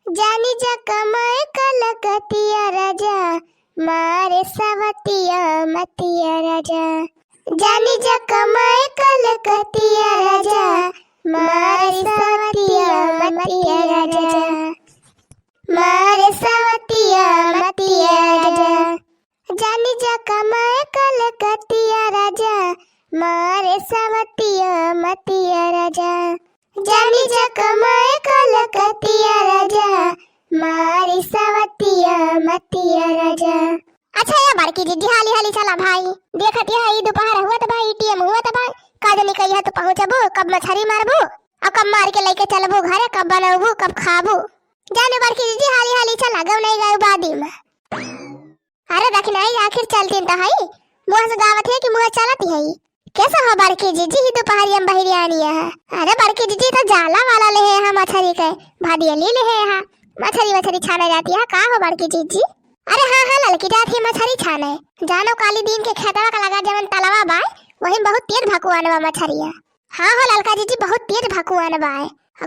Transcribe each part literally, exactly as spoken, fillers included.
जानी जा कमाए कलकतिया राजा, मारे सवतिया मतिया राजा। जानी जा कमाए कलकतिया राजा, मारे सवतिया मतिया राजा। मारे सवतिया मतिया राजा। जानी जा कमाए कलकतिया राजा, मारे सवतिया मतिया राजा। जानी जा कमाए कलकतिया राजा, मारी सवतिया मतिया राजा। अच्छा या बड़की जिज्जी, हाली हाली चला भाई, देखत यह ई दोपहर हुआ त भाई, टीएम हुआ त भाई, का जानी कहिया तू पहुँचबू, कब मछरी मारबू, और कब मार के लेके चलबू घरे, कब बनबू, कब खाबू। जाने बड़की जिज्जी, हाली हाली चला, गौ नहीं गौ बादी में। अरे दखिनाई आखिर चलतीन त हई, मुँह से गावत है कि मुँह चलत है। कैसा हो बड़की जिज्जी, ही दोपहरिया में बहिरियानी है? अरे बड़की जिज्जी, तो जाला वाला ले है मछरी के, भदियली ले है। मछरी वछरी छाने जाती है का हो बड़की जिज्जी? अरे हाँ हाँ ललकी, जात ही मछरी छाने। जानो काली दिन के खेतवा का लगा जवन तलवा बा, वही में बहुत तेज भकुआन बा मछरिया। हाँ हो ललका जिज्जी, बहुत तेज भकुआन बा।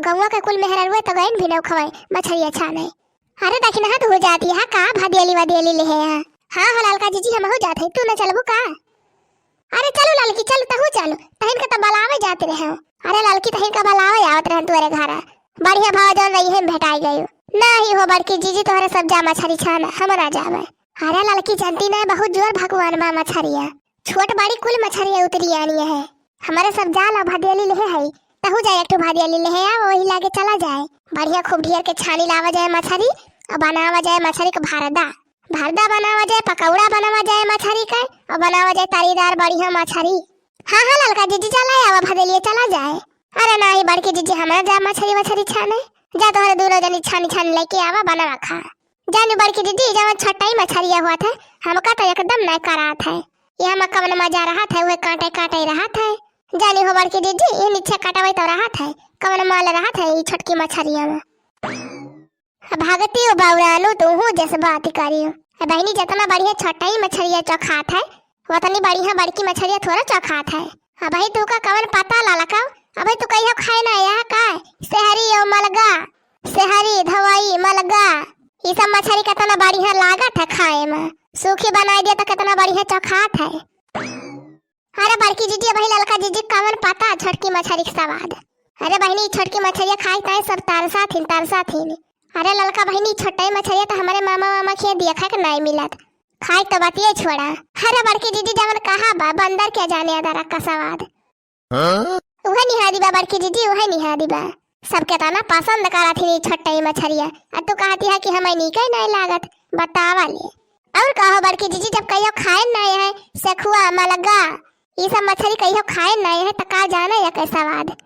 गौवा के कुल मेहररुए तो गइन भी नौ खवाए मछरिया छाने। अरे दखिनहा तो हो जाती है का, भदेली वदेली ले है। हाँ हो ललका जिज्जी, हमहू जात है, तू न चलबू का? अरे चलो ललकी, चलो तहू चलो, तहिन का तो बलावे जात रहे हो। अरे ललकी, तहिन का बलावे आवत रहन तुअरे घरा, बढ़िया भाव जौन रही है भेटाई गई। नहीं हो बड़की जिज्जी, तोहरे सब जा मछरी छाना, हम ना जावे। अरे ललकी, जनती नहीं, बहुत जोर भकुआन बा मछरिया, छोट बड़ी कुल मछरिया उतरी आनी है। हमारे सब जाल और भदेली लेहे है, तहू जाए एक ठो भदेली लेहे आ, वही लागे चला जाए। बढ़िया खूब ढेर के छानी लावा जाए मछरी, और बनावा जाए मछरी के भरदा। भरदा बनावा जाए, पकौड़ा बनावा जाए मछरी के, और बनावा जाए तरीदार बढ़िया मछरी। हाँ हाँ ललका जिज्जी, चला आवा भदेलिया, चला जाए। अरे नाही बड़की जिज्जी, हम ना जा मछरी वछरी छाने, जा तोहरे दोनों जनी छानी छानी लेके आवा, बनावा खा। जानी बड़की जिज्जी, जवन छोटाई मछरिया हुआ थे, हमका तो एकदम नहीं करात है। ये हम कवन मजा रहत है, वह कांटे कांटे रहत है। जानी हो बड़की जिज्जी, ये नीचे कटवई तो रहत है, कवन माल रहत है ई छोटकी मछरिया में। अब भागती हो बाउरानू, तू हूँ जस बात करी। अब बहिनी, जितना बढ़िया छोटाई मछरिया चोखात है, वतनी बढ़िया बड़की मछरिया थोड़ा चोखात है। अबही तू का कवन पता लालका, अबही तू कहियो खाए ना आया का? सेहरी ओ मलगा, सेहरी, धवाई, मलगा, ई सब मछरी कितना बढ़िया लागत है खाए में। सूखी बनाई दिया तो कितना बढ़िया चोखात है। अरे बड़की जिज्जी, अबही ललका जिज्जी कवन पता छोटकी मछरी के स्वाद। अरे बहिनी, ई छोटकी मछरिया खाई ताई सब तरसा थीन, तरसा थीन। अरे ललका बहिनी, छोटाई मछरिया तो हमारे मामा मामा के देखा के नहीं मिलत। खाई तो बतिये छोड़ा। अरे बड़की जिज्जी, जवन कहा बा, बंदर के जाने अदरक का स्वाद। हाँ? उहे निहारी बा बड़की जिज्जी, उहे निहारी बा। सबके तना पसंद करा थी छोटाई मछरिया, आ तू कहती है कि हमें नीके नहीं लागत। बतावा ले। और कहो बड़की जिज्जी, जब कहियो खाए नहीं है सेखुआ, मलगा, ई सब मछरी कहियो खाए नहीं है, तो का जाने या कैसा स्वाद।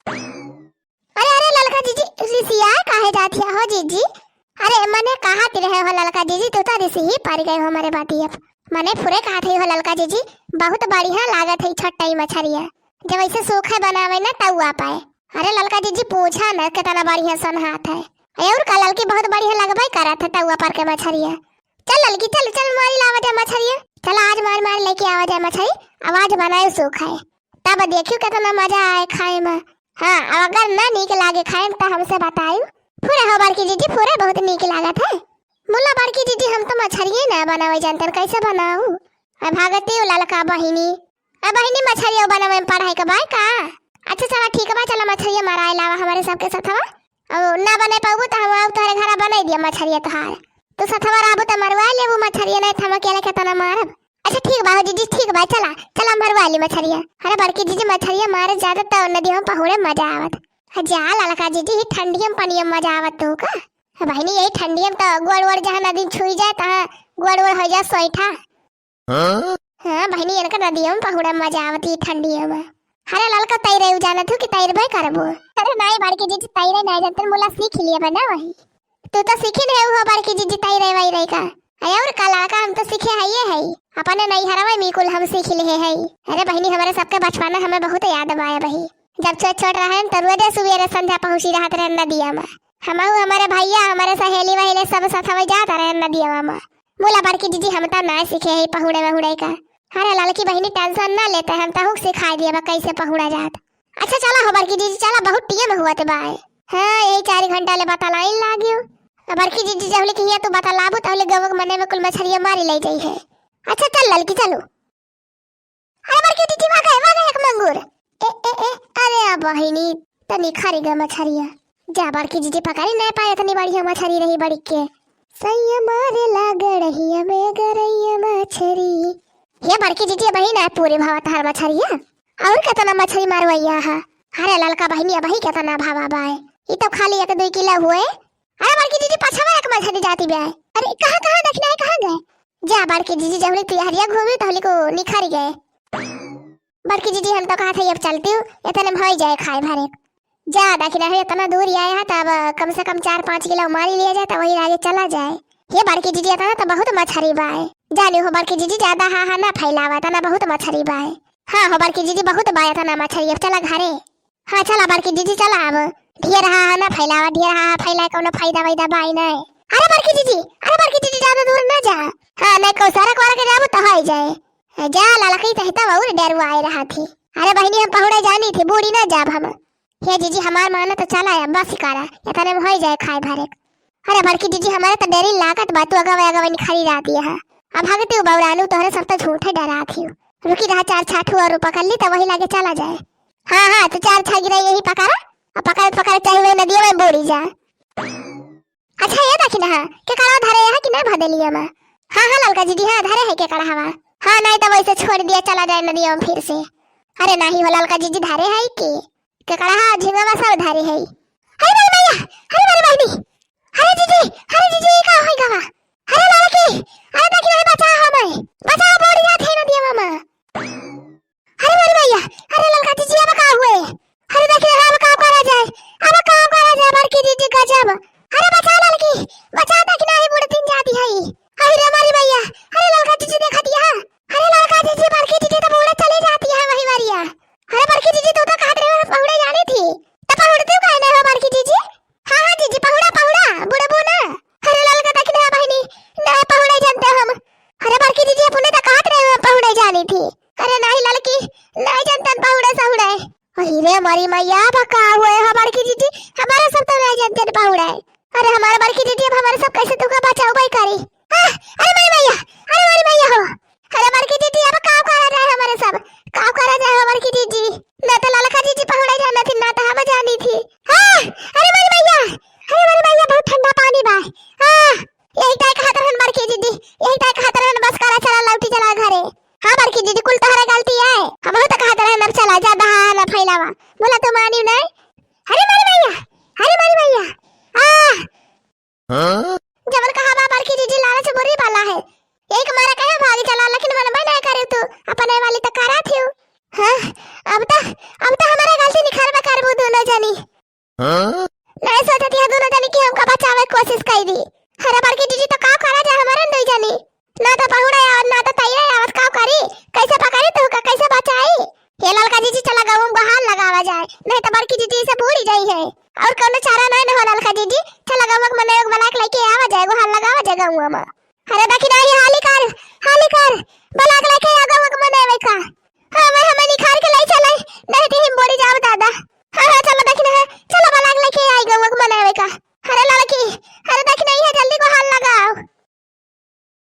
अरे, अरे, ललका जिज्जी, रिसिया काहे जात हिया हो जिज्जी? अरे, मने कहा ती रहे हो ललका जिज्जी, तू तो रिसी ही पड़ गए हो हमारे बाती अब। मने फुरे कहा थी हो ललका जिज्जी, बहुत बढ़िया लागत है छोटाई मछरिया। जब ऐसे सूखे बनावे ना तउआ पाए। अरे ललका जिज्जी, पूछा न कितना बढ़िया सनहात है। ए, और का ललकी, बहुत बढ़िया लगबे करत है तउआ पर के मछरिया। चल ललकी, चल, चल मारी लावा जाए मछरिया। चल आज मार मार लेके आवा जाए मछरी, आवाज बनाए सूखा है। तब देखियो कितना मजा आए खाए में। हाँ, अब अगर ना नीक लागे खाए में तो हमसे बतायु। फुरे हो बड़की जिज्जी, फुरे बहुत नीक लागत है। मुला बड़की जिज्जी, हम तो मछरिये ना बनावे जानते, कैसे बनाऊ? अब भागती हूँ ललका बहिनी। अब बहिनी मछरिया बनावे में पढ़ाई के बाय का? अच्छा चला ठीक बा, चला मछरिया मराए लावा हमारे सबके सथवा। और ना बने पाबू तो हम आउ तोहरे घरा बनाई दिया मछरिया तोहार। तू सथवा रहबू तो मरवा लेबू मछरिया, नहीं तो हम अकेले के तना मारब। अच्छा ठीक बा हो जिज्जी, ठीक बा, चला, चला हम मरवा ली मछरिया। अरे बड़की जिज्जी मछरिया मारे ज्यादा तो नदिया में पहुड़े मजा आवत। हाँ, जा ललका जिज्जी, ही ठंडिया में पनिया में मजा आवत तू का? हाँ बहिनी, यही ठंडिया में तो गोड़ वोड़ जहाँ नदी में छुई जाए तहाँ गोड़ वोड़ हो जाए सोइठा। हाँ? हाँ बहिनी, इनका नदिया में पहुड़ा मजा आवत ही ठंडिया में। अरे ललका, तैरे उ जानत हूँ कि तैरबे करबो? अरे नाई बड़की जिज्जी, तैरे नाई जानते, मुला सीख लिए बना वही। तू तो सीखी नहीं हो बड़की जिज्जी तैरे वैरे का। अरे और का ललका, हम तो सीखे है ये है, अपने नैहरवा में कुल हम सीख लिए है। अरे बहिनी, हमारे सबके बचपना हमें बहुत याद आया बही। जब छोट छोट रहन तो रोजे सुबेरे संझा पहुँची रहत रहन नदिया में। हमहू, हमारे भैया, हमारे सहेली वहेली सब साथ में जात रहन नदिया में। मुला बड़की जिज्जी, हम तो ना सीखे है पहुड़े वहुड़े का। अरे ललकी बहिनी, tension ना लेते, हम तहू के सिखाई दिए बा कैसे पहुड़ा जात। अच्छा चला हो बड़की जिज्जी, चला, बहुत टीएम हुआ ते बाय। हाँ, यही चार घंटा ले बतलाइन लागियो। अब बड़की जीजी जहले कि हियाँ तू बतलाबू, तहले गवक मने में कुल मछरिया मारी ले जाई है। अच्छा चल ललकी, चलो। अरे बड़की जीजी, वा गए, वा गए एक मंगूर। ए, ए, ए, अरे आ बहिनी, तनी खरी गए मछरिया। जा बड़की जीजी, पकड़ी नहीं पाए, इतनी बढ़िया मछरी रही बड़ी के। सैया मारे लागड़हिया में गरैया मछरी। हे बड़की जीजी, अबही ना पूरे भावा तहार मछरिया। और केतना मछरी मारवैया है? अरे ललका बहिनी, अबही केतना भावा बाय? ई तो खाली एक दुई किलो हुए। अरे बड़की जीजी, पछवा एक मछरी जाती बाय। अरे कहाँ, कहाँ देखना है, कहाँ गए? जा बड़की जीजी, जहली तू हरिया घूमी तहली को निखर गए। बड़की जीजी, हम तो कहा था अब चलती हूँ, इतने में हो ही जाए खाए भरे। जा, देखी ना, इतना दूर ही आया है, तब कम से कम चार पाँच किलो मारी लिया जाए, तो वही आगे चला जाए। हे बड़की जीजी, इतना तो बहुत मछरी बाय। जानी हो बड़की जीजी, ज्यादा हा हा ना फैलावा, इतना बहुत मछरी बाय। हाँ हो बड़की जीजी, बहुत बाय इतना मछरी, अब चला घरे। हाँ चला बड़की जीजी, चला अब। ढेर हा हा ना फैलावा, ढेर हा हा फैलाए कौनो फायदा वायदा बाय नहीं। अरे बड़की जीजी, अरे बड़की जीजी, ज्यादा दूर ना जा। हाँ, नहीं कौसारा कुआरा के जाबो तो हो ही जाए। जा ललकी, तही तब और डरुआए रहा थी। अरे बहिनी, हम पहुड़े जानी थी, बूढ़ी ना जाब हम। हे जीजी, हमार माना तो चला अब, बस करा, इतने में हो ही जाए खाए भरे। अरे बड़की जीजी, हमारे तो डरी लागत बा, तू अगवे अगवे निखरी रहती है। अब भागती हूँ बौरानू, तोहरे सब तो झूठे डरा थी। रुकी रहा, चार छाठू और पकड़ ली तो वही लागे चला जाए। हाँ हाँ, तो चार छा गिरा यही पकड़ा, अब पकड़ पकड़ चाहे वही नदिया में बूड़ी जा। अच्छा ये देखी ना, केकड़ा धरे है कि नहीं भदेलिया में? हाँ हाँ ललका जीजी, हाँ धरे है केकड़ा हवा। हाँ नहीं तो वैसे छोड़ दिया, चला जाए नदिया में फिर से। अरे नहीं हो ललका जीजी, धरे है कि केकड़ा हा झिंगवा सब धरे है। अरे मोरी मैया, अरे मोरी बहिनी, अरे जीजी, अरे जीजी, ई का होई गवा? अरे ललकी, अरे देखी नहीं, बचाओ हमें, बचाओ, बूड़ी जात है नदिया में। अरे मोरी मैया, अरे ललका जीजी, अब का हुए? अरे देखी नहीं, अब का करा जाए, अब का करा जाए, बड़की जीजी गजब। अरे बचाओ ललकी, बचाओ, देखी नहीं, बूड़े तीन जाती है। अरे मोरी मैया, अरे ललका जीजी देखा दिया, अरे ललका जीजी, बड़की जीजी तो बूड़े चली जाती है वही बारिया। अरे बड़की जीजी, तू तो कहत रहे हो पहुड़े जानी थी, तो पहुड़ते काहे नहीं हो बड़की जीजी? हाँ हाँ जीजी, पहुड़ा पहुड़ा, बुड़बू ना। अरे ललका देखी ना बहिनी, ना पहुड़े जानते हम। अरे बड़की जीजी, अपने तो कहत रहे हो पहुड़े जानी थी। अरे नहीं ललकी, नहीं जानते हम पहुड़े सहुड़े। अरे मोरी मैया, अब का हुए हो बड़की जीजी, हमारे सब तो नहीं जानते पहुड़े। अरे हमारे बड़की जीजी, अब हमारे सब कैसे तुका बचाओ भाई करी? आह, अरे मोरी मैया, अरे मोरी मैया हो। अरे बड़की जीजी, अब का करा जाए हमारे सब, का करा जाए हमारे बड़की जीजी? ना तो ललका जीजी पहुड़े जाना थी, ना तो हम जानी थी। आह, अरे मोरी मैया, अरे मोरी मैया, बहुत ठंडा पानी बा। आह, यही टाइम कहत रहन बड़की जीजी, यही टाइम कहत रहन, बस करा, चला लौटी चला घरे। हाँ बड़की जीजी, कुल तोहरे गलती है, हम तो कहत रहन अब चला, ज्यादा हा हा ना फैलावा, बोला तो मानी नहीं। अरे मोरी मैया, अरे मोरी मैया, आह, हाँ? जवन कहा बा बड़की जीजी, लालच बुरी बला है। एक मारा कहे भागी चला, लेकिन मनबे नहीं करे तू, अपने वाली तो करा थी। हाँ, अब तो, अब तो हमारे गलती निखरबे करबू दोनों जनी। हाँ? नहीं सोचती है दोनों जनी कि हमका बचावे के कोशिश करी। अरे बड़की जीजी, तो का करा जाए हमारे दो जनी? ना तो पहुड़ा आवत, ना तो तैरे आवत, का करी? कैसे पकड़ी तू का, कैसे बचाई? ये ललका जीजी, चला गाँव में गुहार लगावा जाए, नहीं तो बड़की जीजी से बूड़ी जाई है। और कोनो चारा नहीं न हो ललका जीजी, चला गाँव में मने एक बलाक लेके आवा जाए, गुहार लगावा जाए गाँव में। अरे देखी ना, ये हाली कर, हाली कर, बलाक लेके